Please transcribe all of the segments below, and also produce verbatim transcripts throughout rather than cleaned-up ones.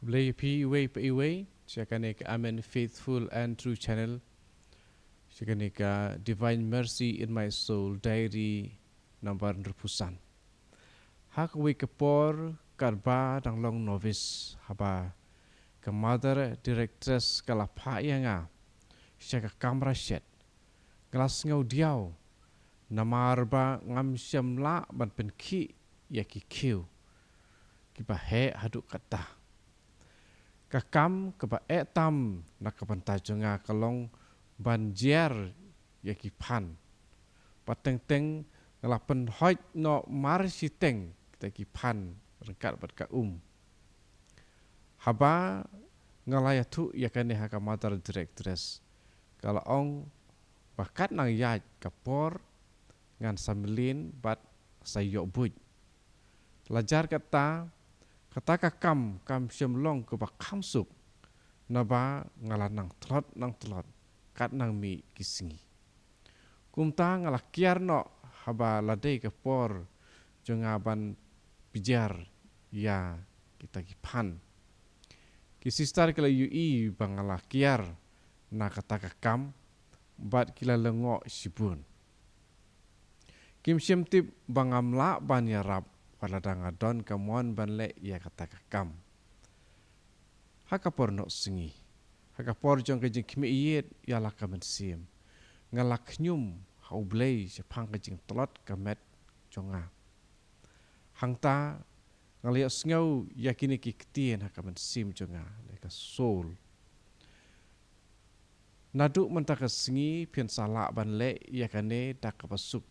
Blei phi iwei pa iwei sha kane ka Amen Faithful and True Channel, sha kane ka Divine Mercy in My Soul Diary number hynriewphew san. Ha kawei ka por katba dang long novice, haba ka Mother Directress ka la phah ïa nga sha ka kamra shet, nga la sngew diaw, namar ba ngam shym lah ban pynkhih ïa ki khiew kiba heh haduh katta. Ka kam kaba eh tam na ka bynta jong nga ka long ban jer ïa ki phan. Bad teng teng nga la pynhoit noh mar shiteng kita ki phan ryngkat bad ka um. Haba nga la ïathuh ïa kane ha ka Mother Directress, ka la ong ba kat nang ïaid ka por ngan sa mlien bad sa ïoh buit. La jar kata, kata ka kam kam shym long kaba kham suk, naba nga la nang tlot nang tlot kat nang mih ki sngi. Kumta nga la kiar noh haba la dei ka por jong nga ban pynjer ïa kita ki phan. Ki sister ki la ïohi ba nga la kiar na kata ka kam bad ki la lyngngoh shibun. Kim shym tip ba ngam lah ban ïarap wat lada nga don ka mon ban leh ïa kata ka kam. Ha ka por noh sngi, ha ka por jong ka jingkhmih ïit ïa la ka mynsiem, nga la khñium ha U Blei shaphang ka jingtlot ka met jong nga. Hangta nga la ïohsngew ïa kine ki ktien ha ka mynsiem jong nga, lane ka soul. Naduh mynta ka sngi phin sa lah ban leh ïa kane da kaba suk.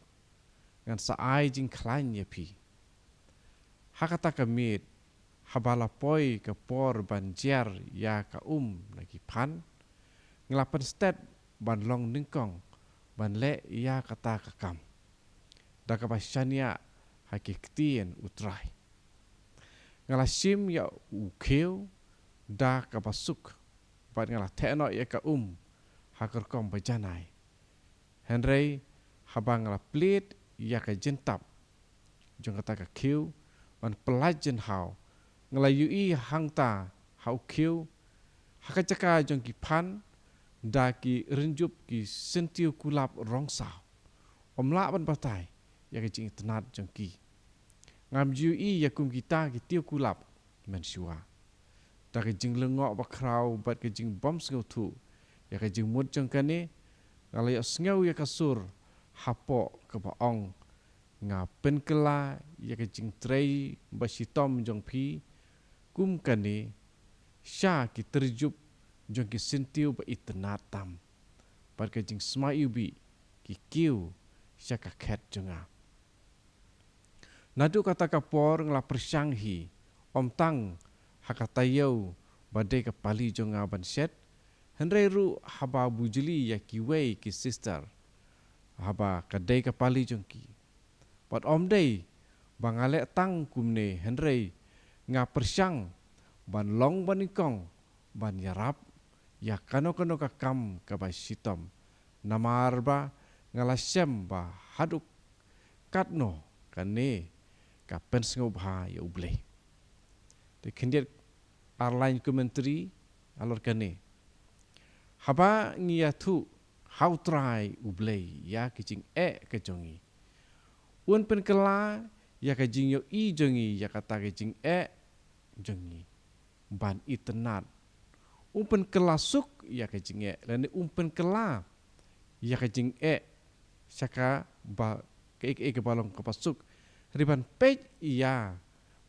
Ngan sa ai jingkhlaiñ ïa phi. Ha kata ka miet, haba la poi ka por ban jer ïa ka um na ki phan, nga la pynstet ban long nyngkong ban leh ïa kata ka kam da kaba shaniah ha ki ktien U Trai. Nga la shim ïa u khiew da kaba suk bad nga la theh noh ïa ka um ha ka rukom ba janai. Hynrei haba nga la plied ïa ka jyntap jong kata ka khiew ban pyllait jynhaw, nga la ïohi hangta ha u khiew, ha ka jaka jong ki phan, da ki rynjup ki syntiew kulap rong saw. Ym lah ban batai ïa ka jingitynnad jong ki. Ngam ju ïohi ïa kum kita ki tiew kulap mynshuwa. Da ka jinglyngngoh bakhraw bad ka jingbym sngewthuh ïa ka jingmut jong kane, nga la ïohsngew ïa ka sur hapoh kaba ong, nga pynkylla ïa ka jingtrei ba shitom jong phi kum kane sha ki tyrjup jong ki syntiew ba itynnad tam, bad ka jingsma iwbih ki kiew sha ka khet jong nga. Naduh kata ka por nga la pyrshang hi, ym tang ha ka taïew ba dei ka pali jong nga ban shet, hynrei ruh haba bujli ïa kiwei ki sister haba ka dei ka pali jong ki. Bad ym dei ba nga leh tang kumne, hynrei nga pyrshang ban long banyngkong ban ïarap ïa kano kano ka kam kaba shitom, namar ba nga la shem ba haduh katno kane ka pynsngewbha ïa U Blei. Te khyndiat ar lain commentary halor kane. Haba ngi ïathuh ha U Trai U Blei ïa ka jingeh ka jong ngi, un pynkylla ïa ka jingïohi jong ngi ïa kata ka jingeh jong ngi ban itynnad. Un pynkylla suk ïa ka jingeh, lane un pynkylla ïa ka jingeh sha kaba, kaei kaei kaba long kaba suk. Hynrei ban peit ïa,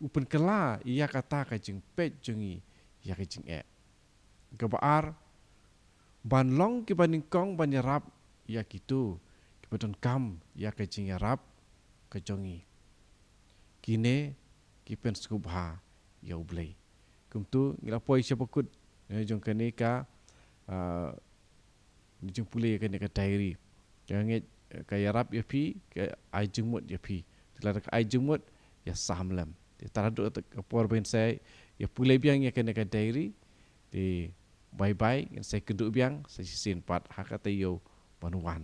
un pynkylla ïa kata ka jingpeit jong ngi ïa ka jingeh. Kaba ar, ban long kiba nyngkong ban ïarap ïa kito kiba donkam ïa ka jingïarap ka jong ngi. Kine ki pynsngewbha ïa U Blei. Kumto ngi la poi sha ba kut, eh, jong kane ka, ah, jingpule ïa kane ka diary. Ka ngeit, eh, ka ïarap ïa phi, ka ai jingmut ïa phi. Te lada ka ai jingmut, ïa sam lem. Te tad haduh ka por ban sa ïa pule biang ïa kane ka diary. Te bye bye, ngin sa ïakynduh biang sa shisien pat ha ka taïew ban wan.